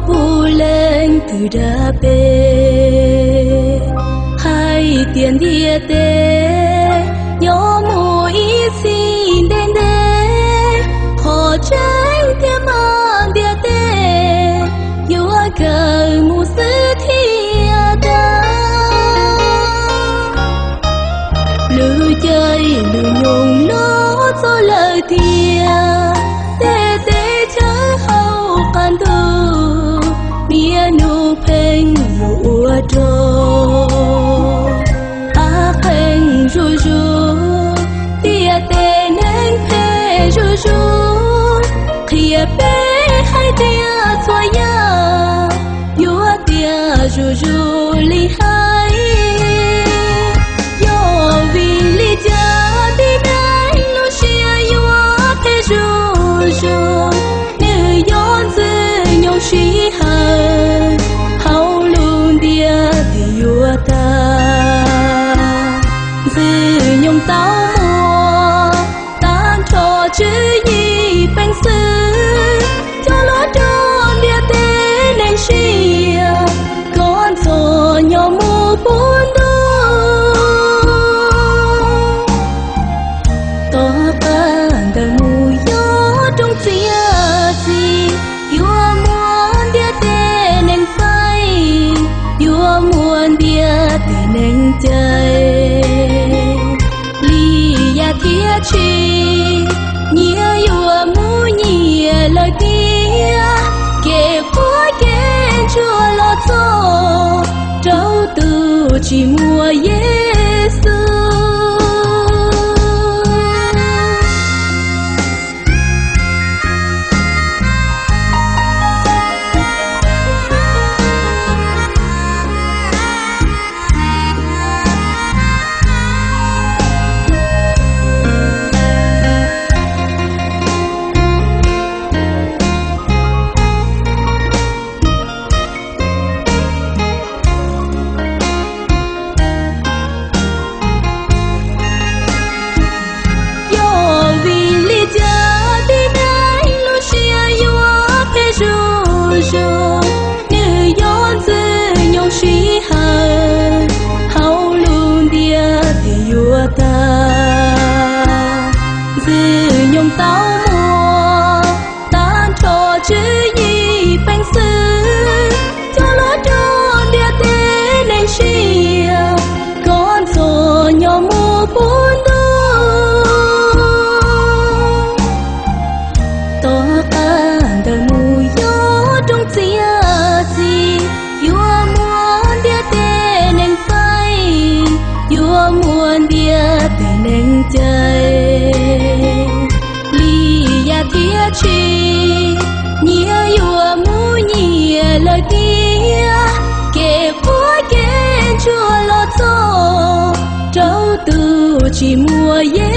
puv leej twg dag peb hais tias ntiaj teb nyob mus ib txhis ntev ntev, qhov tseeb tiag mas ntiaj teb yuav kawg mus xwb thiaj tau. Lwm caij lwm nyoog los txog lawm tiag, tej teb chaws hauv qab ntuj, niaj hnub pheej yuav ua rog. Qab qees zuj zus, ntiaj teb neeg phem zuj zus, qhia peb hais tias txhua yam yuav tiag zuj zus li hais. Yog vim li cas tib neeg lub siab yuav phem zuj zus, nws yog ntxwg nyoog sij hawm, hauj lwm ntiaj teb yuav tag. Ntxwg nyoog tau muaj tag nrho tswv yim peev xwm, coj los rau ntiaj teb neeg siab, koj ntxhov nyob mus puv ntuj. Tom qab ntawd mus yog rooj txiav txim, yuav muab ntiaj teb neeg faib, yuav muab ntiaj teb neeg cais. Li yam thiab tshis, nyias yuav mus nyias lawm tiag, kev qhuab kev ntsuag los txog rau tus tsis muaj Yexus. Yog vim li cas tib neeg lub siab yuav phem zuj zus, nws yog ntxwg nyoog sij hawm, hauj lwm ntiaj teb yuav tag. Ntxwg nyoog tau muaj tag nrho tswv yim peev xwm, coj los rau ntiaj teb neeg siab, koj ntxhov nyob mus puv ntuj. Tom qab ntawd mus yog rooj txiav txim, yuav muab ntiaj teb neeg faib, yuav muab ntiaj teb neeg cais. Li yam thiab tshis, nyias yuav mus nyias lawm tiag, kev qhuab kev ntsuag los txog rau tus tsis muaj Yexus.